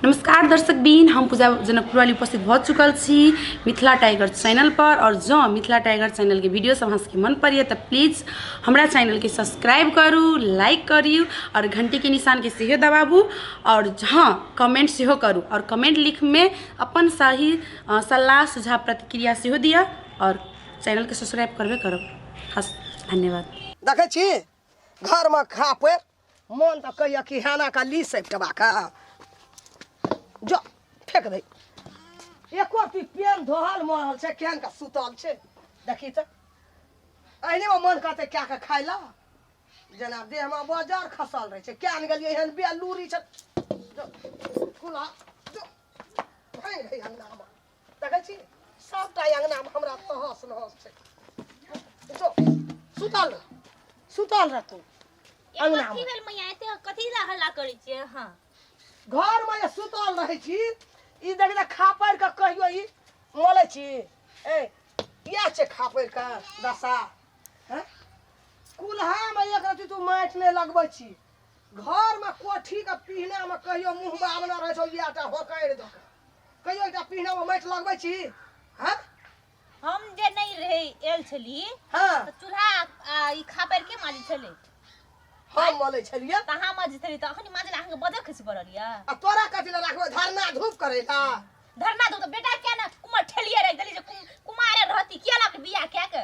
नमस्कार दर्शक बीन, हम पूजा जनकपुर वाली उपस्थित भऽ चुकल छी मिथिला टाइगर चैनल पर। और जँ मिथिला टाइगर चैनल के वीडियो सब अहाँ सबके मन पड़ैए तऽ प्लीज हमरा चैनल के सब्सक्राइब करू, लाइक करू और घंटी के निशान के सेहो दबाबू और हाँ कमेंट सेहो करू और कमेंट लिख में अपन सही सलाह सुझाव प्रतिक्रिया सेहो दिअ और चैनल के सब्सक्राइब करबे करब। हस धन्यवाद। देखै छी घरमे खा पड़ि मन तऽ कहैए कि हेना का ली सपटबा के जो फेंक दे। एको पी पेन धोहल मोहल छै, केहन का सुतल छै देखी तऽ। अहिने मे मन कहतै कए के खाय ला, जेना देहमे बजर खसल रहै छै। केहन गेलियै एहन बेलूरी छै। जो कुला जो भागि रहै अङ्गनामे। देखै छी सबटा अङ्गनामे हमरा तहस नहस छै। जो सुतल रह, सुतल रह तू अङ्गनामे। कथी भेल मैया, एते कथी ला हल्ला करै छियै अहाँ? घरमे जे सुतल रहै छी ई देख जे खापड़ि के कहियो ई मलै छी। ए इएह छै खापड़ि के दशा। हैं कुल्हामे एक रत्ती तू माटि नहि लगबै छी। घरमे कोठीके पिहनामे कहियो मुँह बाबना रहै छौ, इएह टा होकरि दऽ के कहियो एकटा पिहनामे माटि लगबै छी। हैं हम जे नहीं रहे एल छली हाँ तऽ चूल्हा आ ई खापड़ि के माजै छलै? हम मलै छलियै। तऽ अहाँ माजै छलियै तऽ अखनी माजै लए अहाँके बजर खसि पड़ल यऽ? आ तोरा कथी लए राखबै धरना धूप करै ला? धरना धूप तऽ बेटा किया ने कुमार ठेलिए राखि देली जे कुमारे रहती, किया लाके बियाह कए के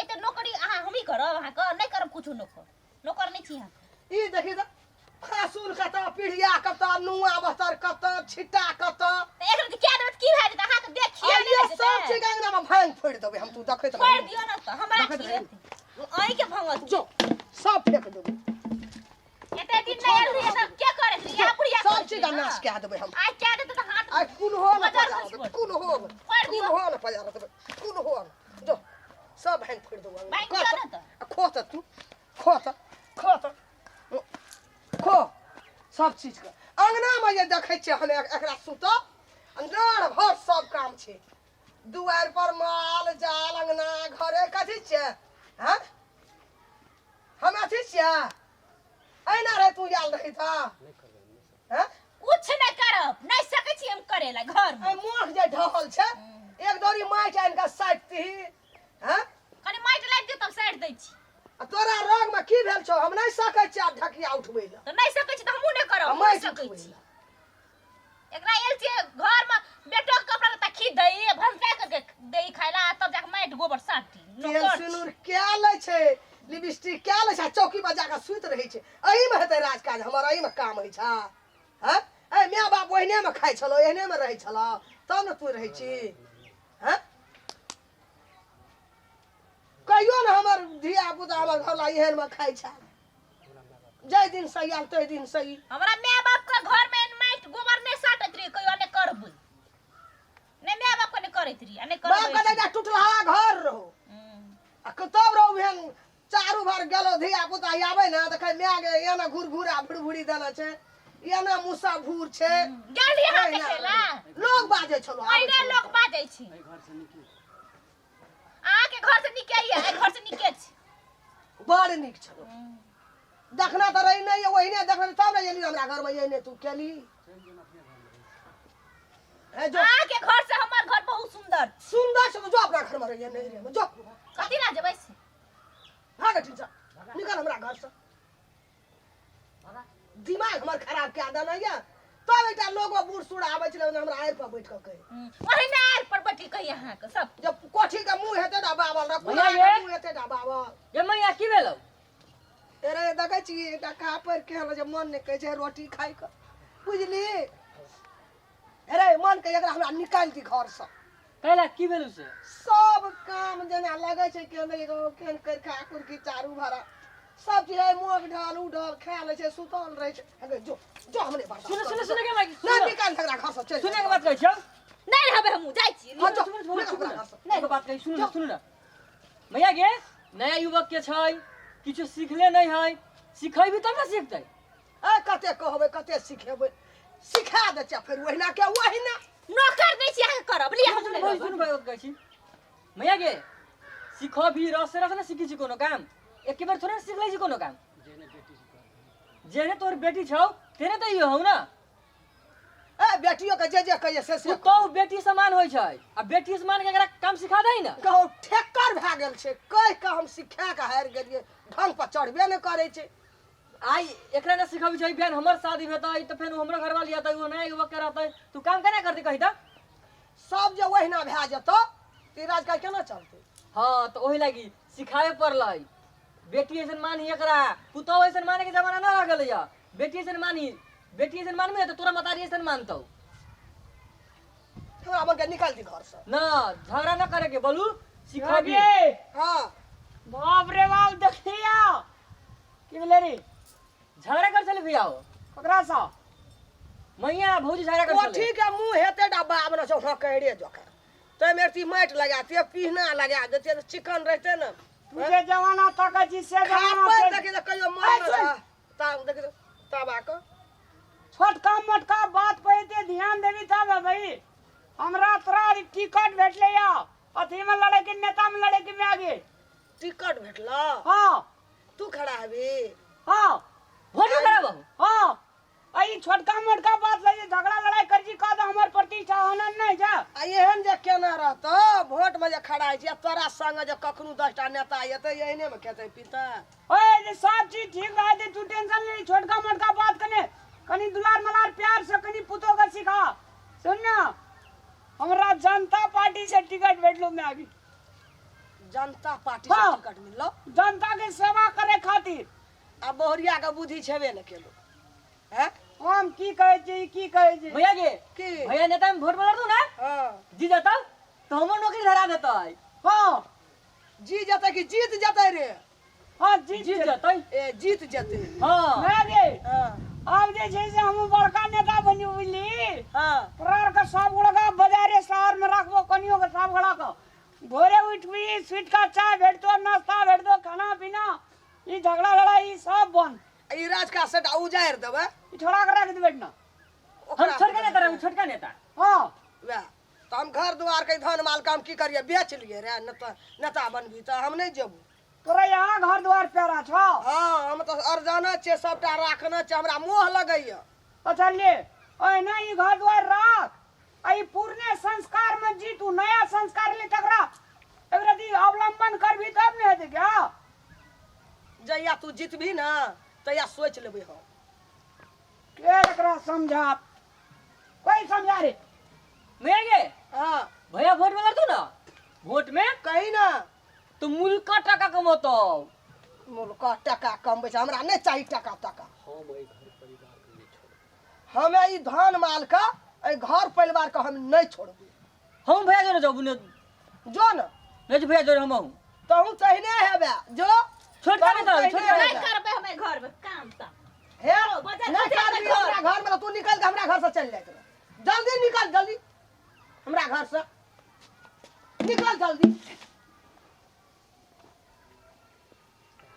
एते नौकरी अहाँ हमही करब? अहाँके नहि करब कुछो, नौकर नौकर नहि छी अहाँके। ई देखी तऽ फासुल कतऽ, पीढ़िया कतऽ, नुआ बस्तर कतऽ, छिट्टा कतऽ। तऽ एक रति कए देबै तऽ की भए जेतै? अहाँके देख खिया आ नहि ये जेतै? सब चीज अंगना में भांग फोड़ि देबै हम, तू देखैत फोड़ि रही। दियौ ने तऽ हमरा देखैत की रही। हेतै? अहींके भंगत जो सब फेंक देबै। एते दिन नहि आयल रहियै तऽ के करैत रहियै? यहाँ बुढ़िया सब करैत चीज रहियै नाश ने। कए देबै हम। आइ कए देतै तऽ हाथ आइ कुल्हो ने बजार पजार खसि देबै, पड़तै। कुल्हो ने, फोड़ि दियौ। कुल्हो ने पजार देबै, कुल्हो ने। जो सब भांग फोड़ि देबै अंगना। भांग दियौ ने तऽ। आ खो तऽ तू, खो तऽ, खो तऽ, खो सब चीज के। अंगना में जे देखै छियै हम एकरा सुतल, अंगार भर सब काम छै। दुआरि पर माल जाल अंगना घरे कथी छियै? हैं हम अथी छियै? एहिना रहे तू आयल रही तऽ हैं? कुछ नहि करब, नहि सकै छी हम करे ला घर में। एहि मोख जे ढहल छै एक दौरी माटि आनि कऽ साटि हैं? कनि माटि लागि दियौ तब साटि दै छी। आ तोरा रंग में की भेल छौ? हम नहि सकै छियै आब ढकिया उठबै लए। तऽ नहि सकै छी तऽ हमहूँ नहि करब, आ हमहूँ नहि माटि सकै उठबै छी। लए। एकरा एल छियै घर में बेटो के कपड़ा लत्ता खींच दै, भनसा करके दै खाय ला, तब जाके माटि गोबर साटी। तेल नौकर छी। सिनूर क्या लै छै, लिपस्टिक क्या लै छै, आ चौकी पर जाकऽ सुति रहै छै। एही में हेतै राजकाज हमर, एही में काम होइ छै। हैं ए माय बाप ओहिने में खाइ छलौ, एहने में रहै छलौ, तब ने तू रहै छी। हैं कहियो ने हमर धिया पुता हमर घरला एहन में खाइ छै। जाहि दिन सही आयल ताहि दिन सही। हमरा माय बाप के घर में माटि गोबर नहि साटैत रहियै कहियो, नहि करबै, नहि माय बाप के नहि करैत रहियै आ नहि बाप करबै। के एकटा टुटलहा घर रहो आ तब रहो एहन चारू भर गेलो धिया पुता आबै ने तऽ कहै माय गे एना घुर घुरा भुरभुरी देने छै, एना मूसा भूर छै। गेल रहियै अहाँ एहिना देखै ला? लोग बाजै छलो, आबै अहिना छलो। लोग बाजै छै। अहाँके घर से नीके यऽ, एहि घर से नीके छै। बड़ नीक छलो। देखना तऽ रही नहि, ओहिने देखना तब ने एली हमरा घरमे, एने तू केली। ए जो अहाँके घर से हमर घर बहुत सुंदर सुंदर छै। जो अपना घरमे रहिए, नहीं रहिए जो। कथी ला जेबै से? भाग ठीक से, निकल हमरा घर से। दिमाग हमर खराब कए देने यऽ। तब एकटा लोगो बूढ़ सूढ़ आबै छलै हमरा आड़ि पर बैठ कऽ कहै। ओहिना आड़ि पर बैठ कऽ कहै अहाँके सब। जब कोठी के मुँह हेतै तऽ बाबल रह, भैया कुल्हा के ये। मुँह हेतै तऽ बाबल। ये मैया की भेलौ? अरे देखै छी एकटा खापड़ केहन छै, मन नहि कहै छै रोटी खाइ कऽ, बुझली? अरे मन के एकरा हमरा निकालि दी घरसँ। कैला की भेलौ से? सब काम जेना लगै छै केहन एगो केहन करखा कुरकी चारू भरा सब चीज है, मोग ढल उ ढल खा लै छै, सुतल रहै छै। अगे जो जो हमरे बर्दाश्त सुन कर। सुन सुन के माई नहि सुन निकाल एकरा घरसँ, चलि सुन के बात कहै छियौ। नहि रहबै हमहूँ, जाइ छी। हाँ, जो, सुन, सुन, निकाल सुन, ओकरा घरसँ। एगो बात कहै, सुन न, सुन न मैया गे, नया युवक के छै, किछु सीखले नहि है, सिखेबी तब ने सीखतै। ए कते कहबै, कते सिखेबै, सिखा दै छियै फेर ओहिना के ओहिना। नौकर नहि छी अहाँके करब, लिअ हमहूँ नहि सुन रहब। सुन भाई कहै छी मैया गे, सीखबी रस रस ने सीखी छी कोनो काम, एके बेर थोड़े ने सीख लै छी कोनो काम। जेहने तोहर बेटी छौ तेहने तऽ इहो हौ ने। ए बेटियो के जे जे कहिए से से पुतोहु बेटी समान होइ छै आ बेटी समान के एकरा काम सिखा दही ने। कहू ठेक्कर भए गेल छै, कहि कऽ हम सिखा कऽ हारि गेलियै, ढंग पर चढ़बे नहि करै छै। आइ एकरा ने सिखबै छै, फेर हमर शादी हेतै तऽ फेर हमरो घरवाली हेतै, ओ नया युवक के रहतै, तू काम केना करतै कही तऽ? सब जे ओहिना भए जेतौ तऽ ई राजकाज केना चलतै? हाँ तऽ ओहि लागी सिखाबे पड़लै। बेटी ऐसन मानही एकरा, पुतोहु ऐसन माने के जमाना ना रह गेलैया। बेटी ऐसन मानही, बेटी ऐसन मानबी तऽ तोरा मतारी ऐसन मानतौ। हमरा मन के निकाल दी घर से। ना झगड़ा ना करे के बोलू सिखाबी। हाँ बाप रे बाप देखिया की भेलै रे? झगड़ा कर चले भैया हो ककरा सँ? मैया भौजी झगड़ा कर वो चले। ठीक है मुंह हेते डब्बा बना छौ हकैरे जका तैमे एकटी माटि लगा दियै, पीहना लगा देतियै तऽ चिकन रहितै ने। तू जे जमाना तकै छी से जमाना खापै छै। देखी तऽ कहियो मन ऐ नहि सुन। तब देखी तऽ तब आकऽ छोटका मोटका बात पर एते ध्यान देबी तब भाई। हमरा तोरा टिकट भेटलै या अथी में लड़े के, नेता में लड़े के में आगे टिकट भेटलो? हाँ। तू खड़ा हेबी? हाँ। वोट में खड़ा बहू? हाँ। आ ई छोटका मोटका बात लए जे झगड़ा लड़ाई कर छी कह दे हमर प्रतिष्ठा हनन नहीं जा। आ एहन जे केना रहतौ वोट में जे खड़ा होइ छी, आ तोरा संग जे कखनो 10टा नेता एतै एहने में खेतै पीतै। ओए जे सब चीज ठीक रहै छै, तू टेंशन नहीं, छोटका मोटका बात कने कनी दुलार मलार प्यार से कनी पुतो के सिखा। सुन ना, हमरा जनता पार्टी से टिकट भेटलो मैं अभी। जनता पार्टी से हाँ। टिकट मिललो? जनता के सेवा करे खातिर। आ बहुरिया के बुद्धि छेबे ने केलो। हैं? हम की कहै छी, की कहै छी? भैया के की? भैया नेता में वोट बदल दू ना? हाँ। जी जतौ तो हमर नौकरी धरा देतै। हाँ। जी जतै कि जीत जतै रे? हाँ, जीत जीत जेतै। जतै। ए जीत जतै। हाँ। भैया के हाँ। आब जे छै से हमहूँ बड़का नेता बनि बुझली। हाँ। तोरा आरके सब गोड़ा के बाजारे शहर में राखबो, कनियो के सब गोड़ा के भोरे उठबी, स्वीट का चाय भेटतो, नाश्ता भेटतो, खाना पीना, ई झगड़ा लड़ाई ई सब बंद। ई राज का सेट उजारि देबै। ई छोड़ा के राख देबै ना। हम छोटका नेता रहू, छोटका नेता। हाँ। वएह तऽ हम घर दुआर के धन माल काम की करिए, बेच लिए रे, नेता नेता बनबी तऽ हम नहीं जेबू। तोरा यहाँ घर दुआर प्यारा छौ? हाँ, हम तऽ अरजाना छियै, सबटा राखने छियै, हमरा मोह लगैया। अच्छा ले, ओहिना ई घर दुआर राख, आ ई पुरने संस्कार में जी तू नया संस्कार ले तकरा एकरा दी अवलंबन करबी तब ने हेतै क्या? जहिया तू जीतबी ना तहिया सोच लेबै हम। के एकरा समझा? कोई समझा रे? भैया गे? हाँ। भैया वोट में लड़तू ना? वोट में? कही ना। तो मुल्का टका कमौतौ। मुल्का टका कमबै छै, हमरा नहीं चाही टका टका। हम एहि घर परिवार के नहीं छोड़बै। हमे ई धन माल के एहि घर परिवार के हम नहीं छोड़बै। हम भैया जोरे जाबू ने। जो ना। नहीं जो भैया जोरे हम आहू। तहु तहिने हेबे जो। छोटका नेता, तहु छोटका तहिने नेता। हेबे। नहीं करबै हम एहि घर में काम तऽ। हे, बजार नहीं कते करबी घर? हमरा घर में तऽ तू निकल के हमरा घर से चलि जाइत रह। जल्दी निकल, जल्दी हमरा घर से निकल जल्दी।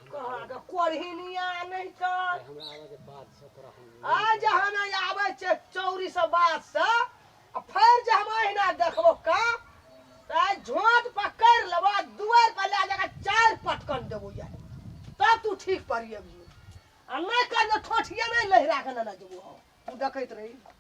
कहाँ के कोरहिनिया नहीं तऽ। हमरा आबे के बाद से तोरा हम आज हमे आबै छै चौरी से बात से, आ फेर जे हम अहिना देखबो का तऽ झोंट पकड़ि लेबो, दुआरि पर लए जाके 4 पटकन देबो यार, तब तू ठीक पड़िएबही। आ नहि कर ठोठिया नहि लहरा के नेने जेबो हम, तू देखैत रही।